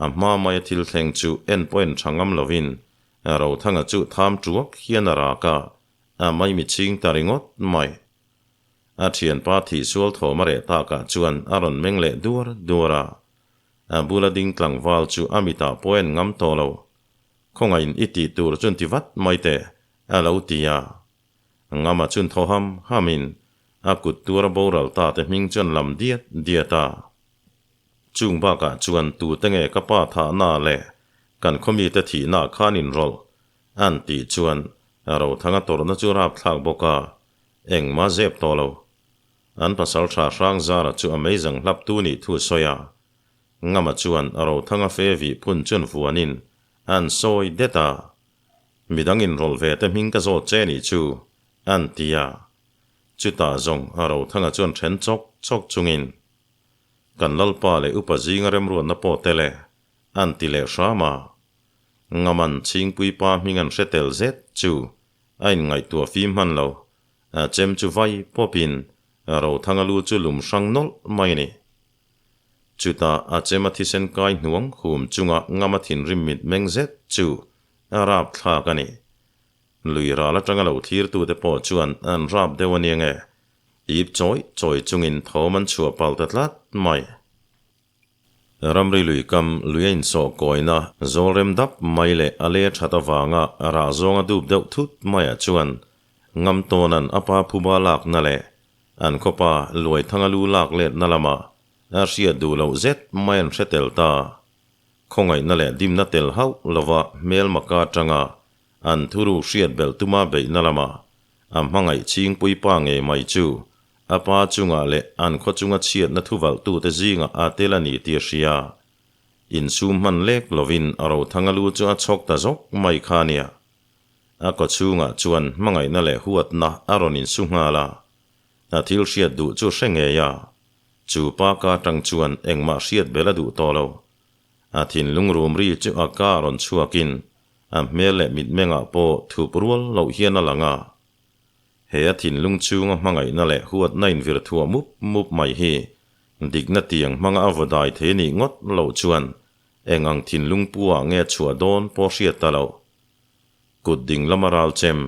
A hma maia thil thleng chu en pawh en tha ngam lovin Rothanga chu tham tuak hian a rak a, a maimi ching ta ringawt mai. A thianpa thihsual thawm a reh takah chuan a rawn meng leh duar duar a, a bula ding tlangval chu a mitah pawh en ngam tawh lo. Khawngaihin i tih tur chuan ti vat mai teh, a lo ti a. Ngama chuan thaw ham hamin a kut tuar a boral ta te hming chuan lam diat diat a. Chung bakah chuan tute nge ka pa thahna leh kan khawmite thihna khan inrawlh an tih chuan Rothanga tawrhna chu rapthlak bawk a, engmah zep tawh lo. An pasal tha Hrangzara chu a meizang hlap tu nih thu a sawi a. Ngama chuan Rothanga fe vih phun chuan vuanin an sawi det a, Midang inrawlh ve te hming ka zawt che nih chu, an ti a. Chutah zawng Rothanga chuan then chawk chawk chungin Kan Lalpa leh upa zinga remruatna pawh tel e, an ti leh hram a. Ngaman Chhingpui pa hming an hre tel zet chu a inngaihtuah fim hman lo. A chem chu vai pawpin Rothanga lu chu lum hrang nawlh mai a ni. Chutah a chem a thisen kai hnuang hum chunga Ngama thinrim mit meng zet chu a rap thlak a ni. Lui ral atanga lo thlirtute pawh chuan an rap deuh a nia nge Ip chawi chawi chungin thawm an chhuah pal ta tlat mai. Ramri lui kam lui a insawh kawina zawlrem dap mai leh a le that avanga rah zawnga dup deuh thut maiah chuan Ngamtawna'n a pa phuba lakna leh an khawpa Luaithanga lu lak letna lamah a hriat duh loh zet mai an hre tel ta. Khawngaihna leh dimna tel hauh lova hmelma ka atanga an thuruk hriat belh tuma beihna lamah a hmangaih chhingpui pa ngei mai chu a pa chungah leh an khaw chunga chhiatna thuvalhtute zingah a tel a ni tih a hria. Insum hman lek lovin a Rothanga lu chu a chhawk ta zawk mai kha a nia. A kawchhungah chuan hmangaihna leh huatna a rawn insu nghal a. A thil hriat duh chu hre ngei a, chu pa ka atang chuan engmah hriat belh a duh tawh lo. A thinlung rum ri chu a ka rawn chhuakin a hmel leh mitmengah pawh thup rual loh hian a lang a. He a thinlung chhunga hmangaihna leh huatna invir thuah mup mup mai hi dikna tiang hmanga a vaw dai thei nih ngawt loh chuan eng ang thinlung pu ah nge chhuah dawn pawh hriat ta lo. Kut ding lama ral chem,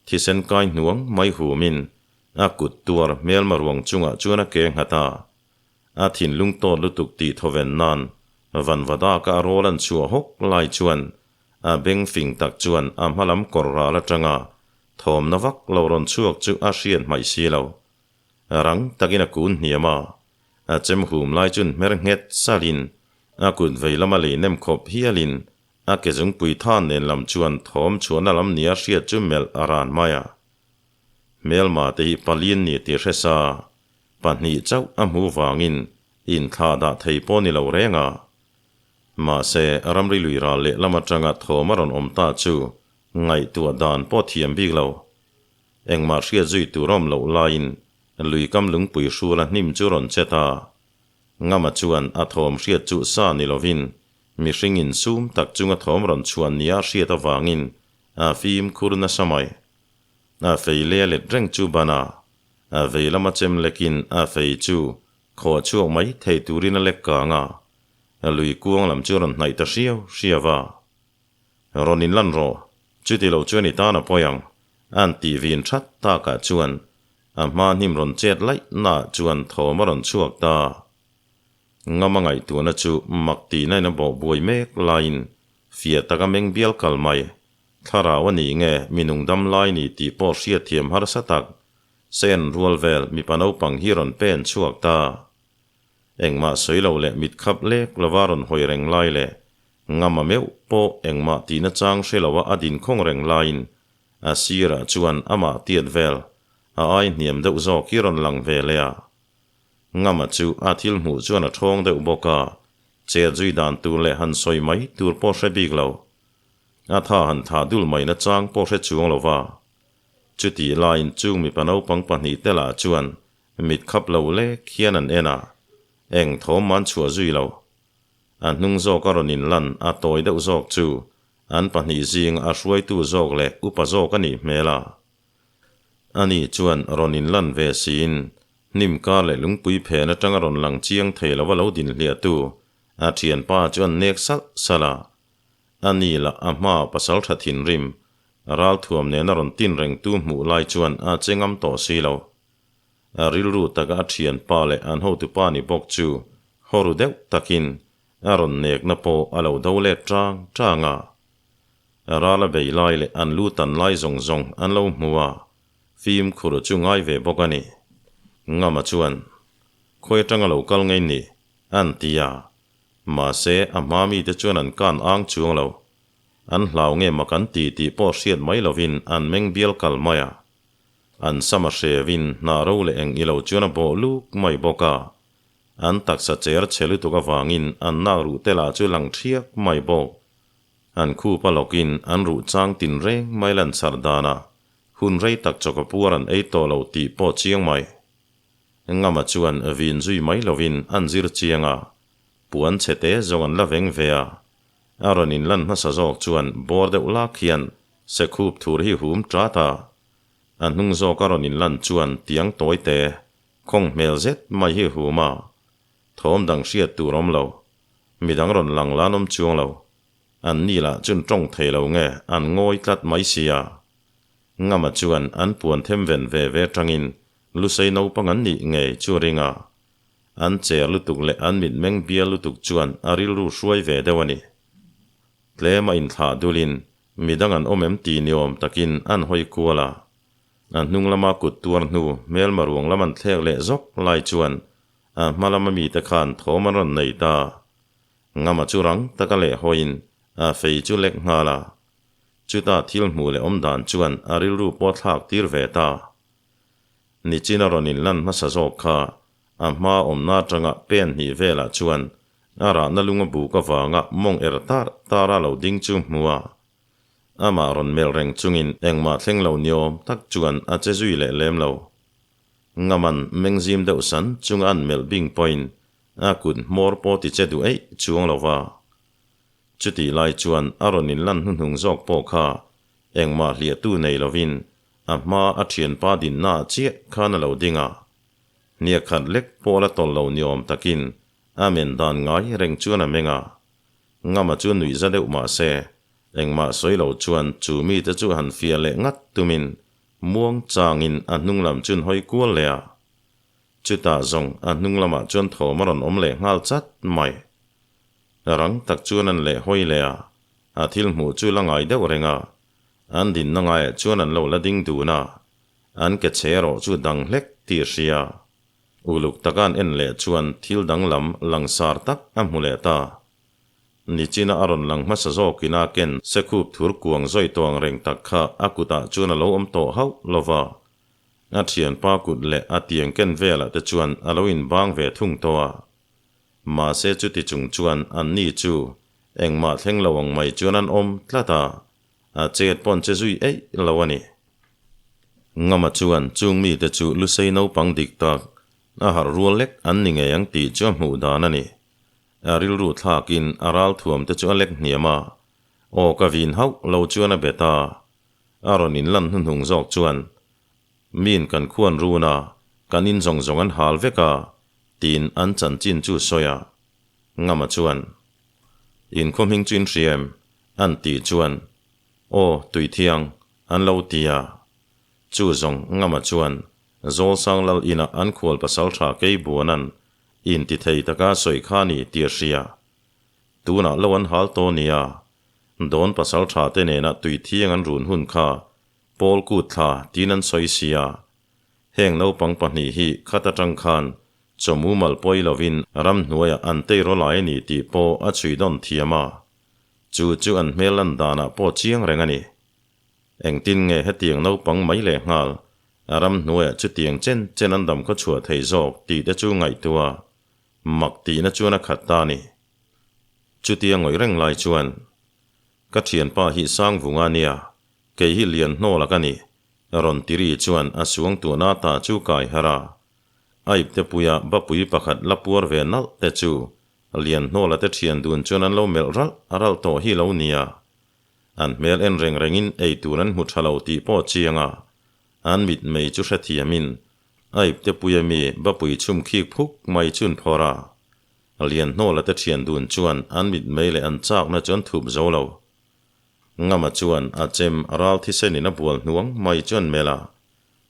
thisen kai hnuang mai humin a kut tuar hmelma ruang chungah chuan a ke nghat a. A thinlung tawt lutuk tih thawven nan Vanvadaka a rawl an chhuah hawk lai chuan a beng fing tak chuan a hma lam kawr ral atanga thawmna vak lo rawn chhuak chu a hriat hmaih si lo. Rang takin a kun hniam a, a chem hum lai chun hmer nghet salin a kut vei lama lei nem khawp hialin a ke zungpui than nen lam chuan thawm chhuahna lam nia hriat chu melh a ran mai a. Hmelma te hi palian ni tih hre sa, pahnih chauh a hmu vangin inthlah dah thei pawh ni lo reng a. Mahse, ramri lui ral leh lam atanga thawm a rawn awm ta chu ngaihtuah dan pawh thiam bik lo. Engmah hriat zui tur awm loh laiin lui kam lungpui hrul a hnim chu rawn che ta. Ngama chuan a thawm hriat chu sa ni lovin mihring insum tak chunga thawm rawn chhuah nia hriat avangin a fimkhur nasa mai. A fei leh a let reng chu ban a, a vei lama chem lekin a fei chu khawh chhuak mai thei turin a lek kang a, lui kuang lam chu a rawn hnaih ta hriau hriau a. Rawn inlan rawh, chuti lo chuan i tan a pawi ang, a'n tih vin that takah chuan a hma hnim rawn chet laih naah chuan thawm a rawn chhuak ta. Ngama ngaihtuahna chu mak tihna in a bawh buai mek laiin fiah taka meng bial kal mai. Thlarau a ni nge mi nungdam lai ni tih pawh hriatthiam harsa tak sen rual vel mipa naupang hi rawn pen chhuak ta. Engmah sawi lo leh mit khap lek lova rawn hawi reng lai leh ngama meuh pawh engmah tihna chang hre loa a din khawng reng laiin a sirah chuan amah tiat vel a ai hniam deuh zawk hi rawn lang ve leh a. Ngama chu a thil hmuh chuan a thawng deuh bawk a, chet zui dan tur leh han sawi mai tur pawh hre bik lo. A tha han tha dul mai na chang pawh hre chuang lo va. Chutih laiin chung mipa naupang pahnihte lah chuan mit khap lo lek hian an en a, eng thawm an chhuah zui lo. A hnung zawk a rawn inlan a tawi deuh zawk chu an pahnih zing a hruaitu zawk leh upa zawk a nih hmel a. Ani chuan rawn inlan ve siin hnim kar leh lungpui phen atanga rawn lang chiang thei lova lo din hliahtu a thianpa chu an nek salh salh a. A ni lah a hma pasal tha thinrim, ralthuam nena rawn tin rengtu hmuh lai chuan a che ngam tawh si lo. A rilru taka a thianpa leh an hotupa ni bawk chu hawru deuh takin a rawn nekna pawh a lo do let tang tang a. Ral a bei lai leh an lu tan lai zawng zawng an lo hmu a, fimkhur chu ngai ve bawk a ni. Ngama chuan, Khawi atanga lo kal ngei ni? an ti a. Mahse, a hma mite chuan an kan ang chuang lo. An hlau nge mak an ti tih pawh hriat mai lovin an meng bial kal mai a. An sam a hrevin hnah ro leh eng ilo chuan a bawh luk mai bawk a. An taksa cher chhe lutuk avangin an nak ruh te lah chu lang thiak mai bawk. An khup a lawkin an ruh chang tin reng mai lan char danah hun rei tak chawka puar an ei tawh lo tih pawh chiang mai. Ngama chuan vin zui mai lovin an zir chiang a, puan chhe te zawng an la veng ve a. A rawn inlan hmasa zawk chuan bawr deuh lak hian sekhup thur hi hum tat a. A hnung zawk a rawn inlan chuan tiang tawi te, khawng hmel zet mai hi hum a. Thawm dang hriat tur awm lo. Midang rawn lang lan awm chuang lo. An ni lah chun tawng thei lo nge an ngawi tlat mai sia. Ngama chuan an puan them ven ve ve tangin Lusei naupang an nih ngei chu a ring a. An cher lutuk leh an mitmeng bial lutuk chuan a rilru hruai ve deuh a ni. Tlem a inthlah dulin midang an awm em ti niawm takin an hawi kual a. A hnung lama kut tuar hnu hmelma ruang lam an thlek leh zawk lai chuan a hma lama mite khan thawm an rawn nei ta. Ngama chu rang taka leh hawiin a fei chu lek nghal a. Chuta thil hmuh leh awm dan chuan a rilru pawh thlak tir ve ta. Nichin a rawn inlan hmasa zawk kha a hma awmna atanga pen hnih velah chuan a rahna lung a buk avanga mawng er tar tar a lo ding chu hmu a. Amah rawn melh reng chungin engmah thleng lo niawm tak chuan a che zui leh lem lo. Ngaman mengzim deuh san chunga an melh bing pawhin a kut hmawr pawh ti che duh eih chuang lo va. Chutih lai chuan a rawn inlan hnuhnung zawk pawh kha engmah hliahtu nei lovin a hma a thianpa dinnaah chiah khan a lo ding a. Hniak khat lek pawh la tawlh lo niawm takin a men dan ngai reng chuan a meng a. Ngama chu nuih za deuh mah se, engmah sawi lo chuan chu mite chu han fiah leh ngat tumin muang changin a hnung lam chun hawi kual leh a. Chutah zawng a hnung lamah chuan thawm a rawn awm leh nghal chat mai. Rang tak chuan an leh hawi leh a, a thil hmuh chu la ngai deuh reng a, an dinna ngaiah chuan an lo la ding dun a, an ke chhe erawh chu dang hlek tih a hria. Uluk taka an en leh chuan thil danglam langsar tak a hmu leh ta. Nichina a rawn lang hmasa zawkin a ken sekhup thur kuang zawi tawng reng tak kha a kutah chuan a lo awm tawh hauh lo va, a thianpa kut leh a tiang ken velah te chuan a lo inbang ve thung tawh a. Mahse chuti chung chuan anni chu engmah thleng lo ang mai chuan an awm tlat a, a chet pawn che zui eih lo a ni. Ngama chuan chung mite chu Lusei naupang dik tak a harh rual lek an ni ngei ang tih chu a hmuh dan a ni. A rilru thlakin a ral thuam te chu a lek hniam a, aw ka vin hauh lo chuan a bet a. A rawn inlan hnuhnung zawk chuan Miin kan khuan run a, kan in zawng zawng an hal vek a, tiin an chanchin chu sawi a. Ngama chuan, In khaw hming chu in hria em? an tih chuan, Aw, Tuithiang, an lo ti a. Chu zawng Ngama chuan, Zawlsang lal inah an khual pasal tha kei buanan in ti thei taka sawi kha ni tih a hria. Tunah lo an hal tawh nia, Dawn pasal tha te nena Tuithiang an run hun kha Pawl kut thla tiin an sawi sia. Heng naupang pahnih hi khat atang khan chaw mumal pawi lovin ramhnuaiah an teiraw lai a ni tih pawh a chhui dawn thiam a. Chu chu an hmel lan danah pawh chiang reng a ni. Engtin nge hetiang naupang mai leh nghal ramhnuaiah chutiang chen chen an dam khaw chhuah thei zawk tih te chu ngaihtuah mak tihna chuan a khat ta a ni. Chutia ngawih reng lai chuan ka thianpa hi Sangvunga nia Kei hi lian hnawl a ka ni, rawn ti ri chuan a suang tuhna ta chu kai harh a. A ipte puia bapui pakhat la puar ve nalh te chu lian hnawla te thian dun chuan an lo melh ralh ralh tawh hi lo nia. An hmel en reng rengin ei tur an hmu tha lo tih pawh chiang a, an mitmei chu hrethiamin a ipte puia mi bapui chhum khik phuk mai chun phawrh a. Lian hnawla te thian dun chuan an mitmei leh an chakna chu an thup zo lo. Ngama chuan a chem ral thisen in a bual hnuang mai chuan melh a,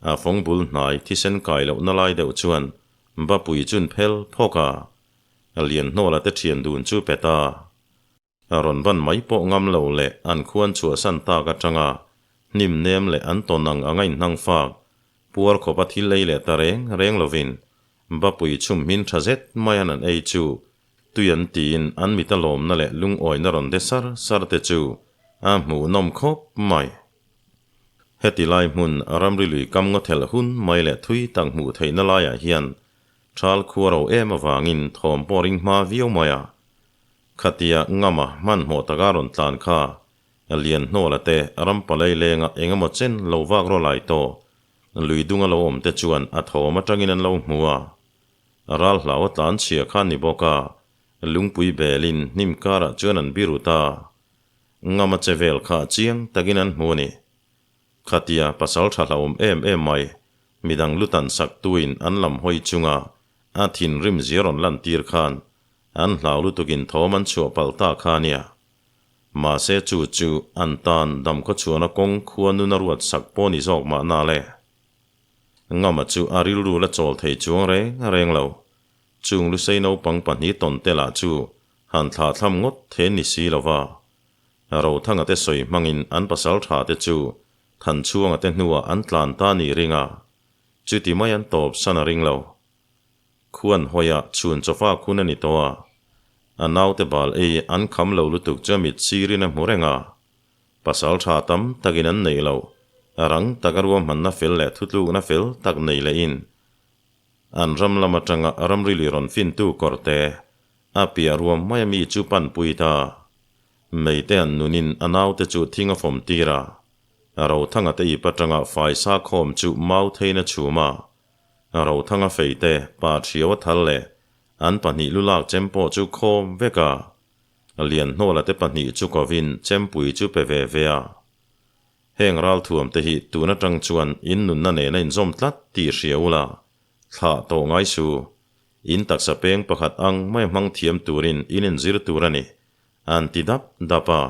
a fawng bul hnai thisen kai lohna lai deuh chuan Bapui chun phel phawk a, Lianhnawla te thian dun chu pe ta. A rawn ban mai pawh ngam lo leh an khuan chhuahsan tak atanga hnim nem leh an tawn ang anga inhnang fak puar khawpa thil ei leh ta reng reng lovin Bapui chhum hmin tha zet mai an an ei chu Tui an tiin an mita lawmna leh lungawina rawn de sar sar te chu a hmuhnawm khawp mai. Heti lai hmun ramri lui kam ngaw thelh hun mai leh thui tak hmuh theihna laiah hian thal khua ro em avangin thawm pawh ring hma viau mai a. Khatia ngama hmanhmawh taka rawn tlan kha Lianhnawla te ram palai lenga eng emaw chen lo vak raw lai tawh lui dunga lo awm te chuan a thawm atangin an lo hmu a. Ral hlau a tlan chhia kha ni bawk a, lungpui belin hnim karah chuan an biru ta. Ngama che vel kha chiang takin an hmu a ni. Khatia pasal tha hlauhawm em em mai, midang lutan sak tuin an lam hawi chunga a thinrim zia rawn lantir khan an hlau lutukin thawm an chhuah palh ta kha a nia. Mahse chu chu an tan damkhaw chhuahna kawng khua nuna ruat sak pawh ni zawk mahna le. Ngama chu a rilru la chawl thei chuang reng reng lo. Chung Lusei naupang pahnih tawn te lah chu han thlah thlam ngawt the ni si lo va. Rothanga te sawi hmangin an pasal tha te chu Thanchhuanga te hnuah an tlan ta ni ring a, chuti mai an tawp san a ring lo. Khuan hawiah chhun chawfa khun a ni tawh a, a naute bal ei an kham lo lutuk chu a mit sirin a hmu reng a. Pasal tha tam takin an neih loh, rang taka ruahmanna fel leh thutlukna fel tak nei lehin an ram lam atanga ramrili rawn fintu kawrte a piah ruam mai a mi chu panpui ta. Meite an nunin a naute chu thing a fawm tir a, Rothanga te ip atanga faisa khawm chu mau theiin a chhum a, Rothanga feite pa thiau a thal leh an pahnih lu lak chem pawh chu khawm vek a, Lianhnawla te pahnih chu kovin chempui chu pe ve ve a. Heng ralthuam te hi tun atang chuan in nunna nena inzawm tlat tih hria ula, thlah tawh ngai su. In taksa peng pakhat ang mai hmang thiam turin in inzir tur a ni, an ti dap dap a.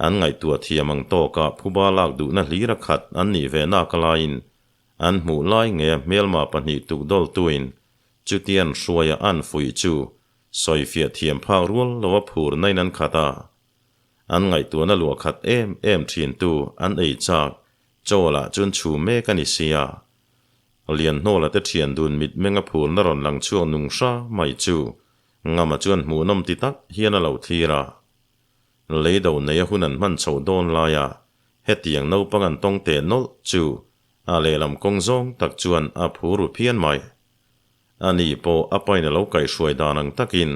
An ngaihtuah thiam ang tawka phuba lak duhna hlir a khat an nih ve nak alaiin an hmuh lai ngeia hmelma pahnih tukdawltuin chutian hruaia an fuih chu sawifiah thiam phak rual lova phur nain an khat a. An ngaihtuahna luah khat em em thintu an ei chak chaw lah chuan chhu mek a ni sia. Lianhnawla te thian dun mitmenga phurna rawn lang chhuak nung hra mai chu Ngama chuan hmuhnawm ti tak hian a lo thlir a. Lei do neia hun an hman chhoh dawn laia hetiang naupang an tawng teh nawlh chu a lehlam kawng zawng tak chuan a phur ru phian mai. Ani pawh a pain a lo kaihhruai dan ang takin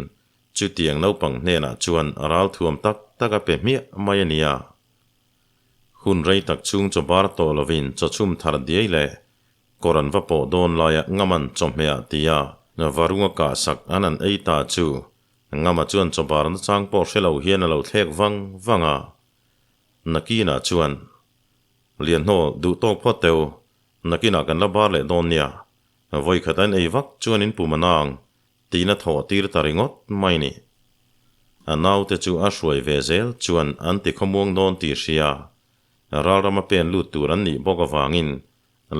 chutiang naupang hnenah chuan ralthuam tak tak a pe hmiah mai a nia. Hun rei tak chhung chaw bar tawh lovin chaw chhum thar diai leh kawr an va pawh dawn laia Ngaman chawhmehah tia varunga kahsak an an ei ta chu Ngama chuan chaw bar nachang pawh hre lo hian a lo thlek vang vang a. Nakinah chuan, Lianhnaw, duh tawk phawt teu, nakinah kan la bar leh dawn nia. Vawikhat a in ei vak chuan in pum a nang, tiin a thawh tir ta ringawt mai ni. A naute chu a hruai ve zel chuan an ti khawmuang dawn tih hria. Ralrama pen lut tur an nih bawk avangin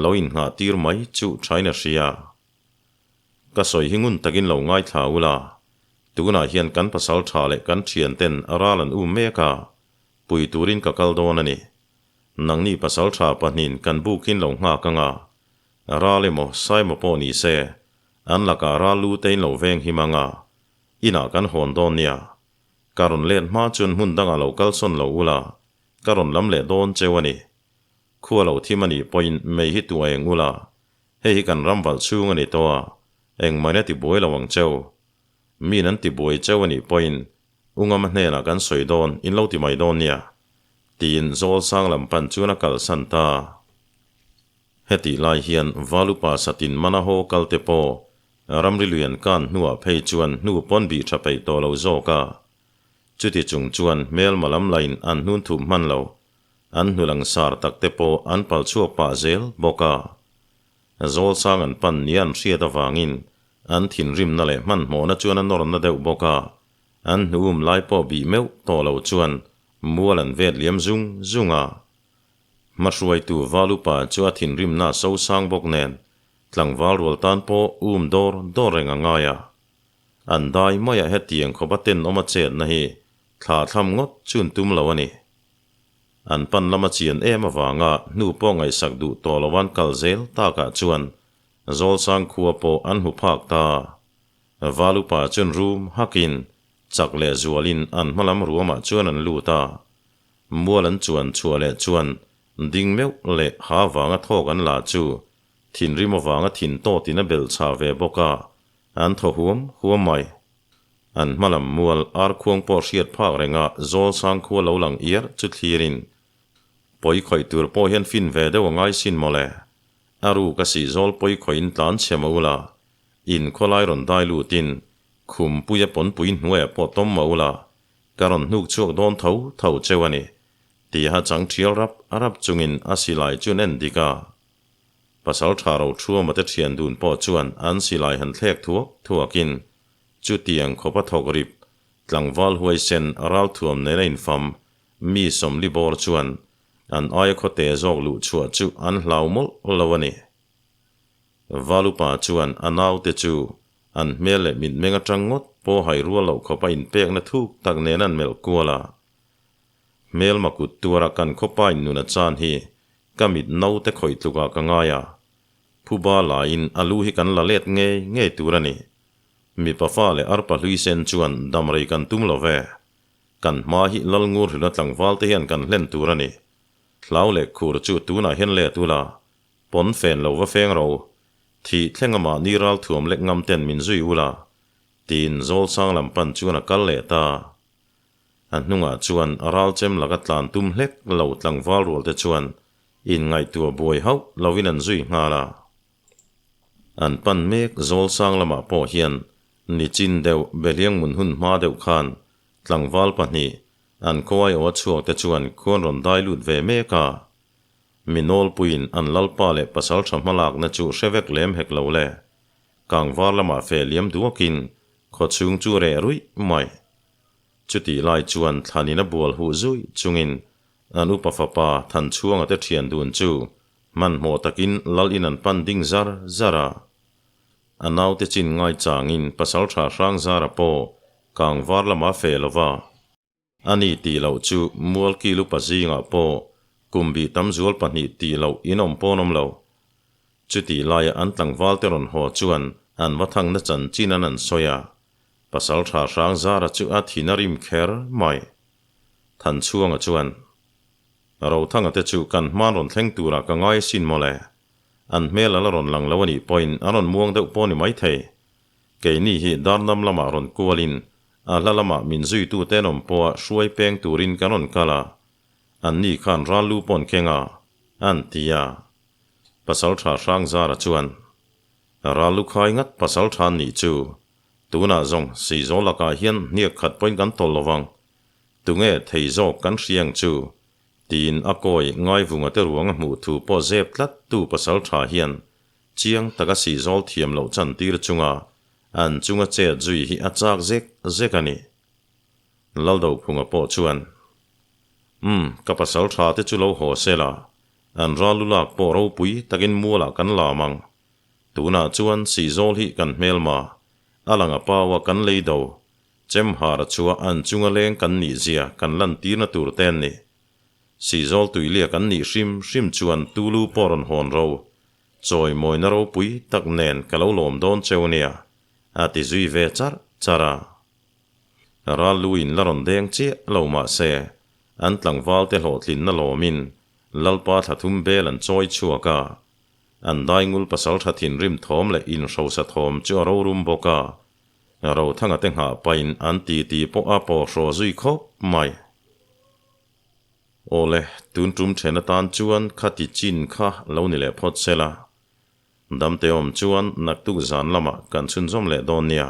lo innghah tir mai chu thain a hria. Ka sawi hi ngun takin lo ngaithla ula, tunah hian kan pasal tha leh kan thian ten ral an um mek a, pui turin ka kal dawn a ni. Nangni pasal tha pahnin kan bukin lo nghak anga, ral emaw sai emaw pawh ni se, an lakah ral lu te in lo veng him anga, inah kan hawn dawn nia. Ka rawn let hma chuan hmun dangah lo kalsawn lo ula, ka rawn lam leh dawn cheu a ni. Khua lo thim a nih pawhin mei hi tuah eng ula, Hei hi kan ram valh chhung a ni tawh a, engmah in a ti buai lo ang cheu. Min an ti buai cheu a nih pawhin Ungama hnenah kan sawi dawn in lo ti mai dawn nia, tiin Zawlsang lam pan chuan a kalsan ta. Hetih lai hian Valupa satin mana haw kal te pawh ramri lui an kan hnuah phei chuan hnu pawn bih tha peih tawh lo zawk a. Chuti chung chuan hmelma lam lain an hnun thup hman lo. An hnu langsar tak te pawh an pal chhuak pah zel bawk a. Zawlsang an pan nia an hriat avangin an thinrimna leh hmanhmawhna chuan a nawrna deuh bawk a, an hnu um lai pawh bih meuh tawh lo chuan mual an vet liam zung zung a. Hmahruaitu Valupa chu a thinrimna a sosang bawk nen tlangval rual tan pawh um dawr dawr reng a ngai a. An dai maiah hetiang khawpa tenawm a chetna hi thla thlam ngawt chun tum lo a ni. An pan lama chian em avanga hnu pawh ngaihsak duh tawh lo an kal zel takah chuan Zawlsang khua pawh an hmu phak ta. Valupa chuan rum hakin chak leh zualin an hma lam ruamah chuan an lut a. Mual an chuan chhuah leh chuan ding meuh leh ha vanga thawk an la chu thinrim avanga thin tawtin a belh chah ve bawk a, an thaw huam huam mai. An hma lam mual arkhuang pawh hriat phak renga Zawlsang khua lo lang iar chu thlirin pawi khawih tur pawh hian fin ve deuh a ngai sin mawle. A ruk a sih zawl pawi khawih in tlan chhe mah ula, in khawlai rawn dai lutin khum puia pawnpui hnuaiah pawh tawm mah ula, ka rawn hnuk chhuak dawn tho tho cheu a ni, tiha chang thial rap rap chungin a silai chu an en dik a. Pasal tha ro thuama te thian dun pawh chuan an silai han thlek thuak thuakin Chutiang khawp a thawk rip, tlangval huaisen ralthuam nen a infam, mi sawmli bawr chuan an aia khawte zawk luh chhuah chu an hlau mawlh lo a ni. Valupa chuan a naute chu An hmel leh mitmeng atang ngawt pawh hai rual loh khawpa inpekna thuk tak nen an melh kual a. Hmelma kut tuara kan khawpa in nun a chan hi ka mit naute khawih tlukah ka ngai a. Phuba laiin a lu hi kan la let ngei ngei tur a ni. Mipa fa leh arpa hlui sen chuan damrei kan tum lo ve. Kan hma hi Lalngur hluna tlangval te hian kan hlen tur a ni. Hlau leh khur chu tunah hian let ula, pawn fen lo va feng ro. Thih thleng a mahni ral thuam lek ngam ten min zui ula, tiin Zawlsang lam pan chuan a kal leh ta. A hnungah chuan ral chem laka tlan tum hlek lo tlangval rual te chuan inngaihtuah buai hauh lovin an zui nghal a. An pan mek Zawlsang lamah pawh hian nichin deuh Behliang mun hun hma deuh khan tlangval pahnih an khuai aw a chhuak te chuan khuan rawn dai lut ve mek a. Mi nawlpuiin an lalpa leh pasaltha hmalakna chu hre vek lem hek lo le. Kangvar lamah fe liam duakin khawchhung chu reh ruih mai. Chutih lai chuan thlanin a bual huh zui chungin an upa fapa Thanchhuanga te thian dun chu hmanhmawh takin lal in an pan ding zar zar a. A naute chin ngai changin pasaltha Hrangzara pawh kangvar lamah a feh lo va. Ani tih loh chu Mualkil upa zingah pawh kum bih tam zual pahnih tih loh in awm pawn awm lo. Chutih laia an tlangval te rawn haw chuan an va thangna chanchin an an sawi a. Pasaltha Hrangzara chu a thin a rim kher mai. Thanchhuanga chuan, Rothanga te chu kan hman rawn thleng turah ka ngai asin mawle. An hmel a la rawn lang lo a nih pawhin a rawn muang deuh pawh ni maithei. Keini hi Darnam lamah rawn kualin a hla lamah min zuitute an awm pawha hruai peng turin kan rawn kal a, anni khan ral lu pawh an keng a, an ti a. Pasaltha Hrangzara chuan, Ral lu khai ngat pasaltha an nih chu, tunah zawng Seizawl lakah hian hniak khat pawhin kan tawlh lo vang. Tunge thei zawk kan hria ang chu? Tiin a kawi Ngaivunga te ruang a hmuh thu pawh zep tlat tu pasaltha hian chiang taka Sihzawl thiam loh chantir chunga an chunga chet zui hi a chak zek zek a ni. Laldophunga pawh chuan, Umm, ka pasaltha te chu lo haw sela, an ral lu lak pawh ropui takin mualah kan lam ang. Tunah chuan Sihzawl hi kan hmelma, a lang a paua kan lei do, Chemhara chua an chunga leng kan nih zia kan lantirna tur te an ni. Sihzawl tuilia kan nih hrim hrim chuan Tulu pawh rawn hawn ro, chawimawina ropui tak nen ka lo lawm dawn cheu nia, a ti zui ve charh charh a. Ral lu in la rawn deng chiah lo mah se, an tlangval te hlawhtlinna lawmin Lalpa thlathum bel an chawi chhuak a. An daingul pasaltha thinrim thawm leh inhrosa thawm chu a rorum bawk a. Rothanga te nghah pahin an ti ti pawh a pawh hraw zui khawp mai. Awle, tun tum then atan chuan khati chin kha lo ni leh phawt se la. Damte awm chuan naktuk zan lamah kan chhunzawm leh dawn nia.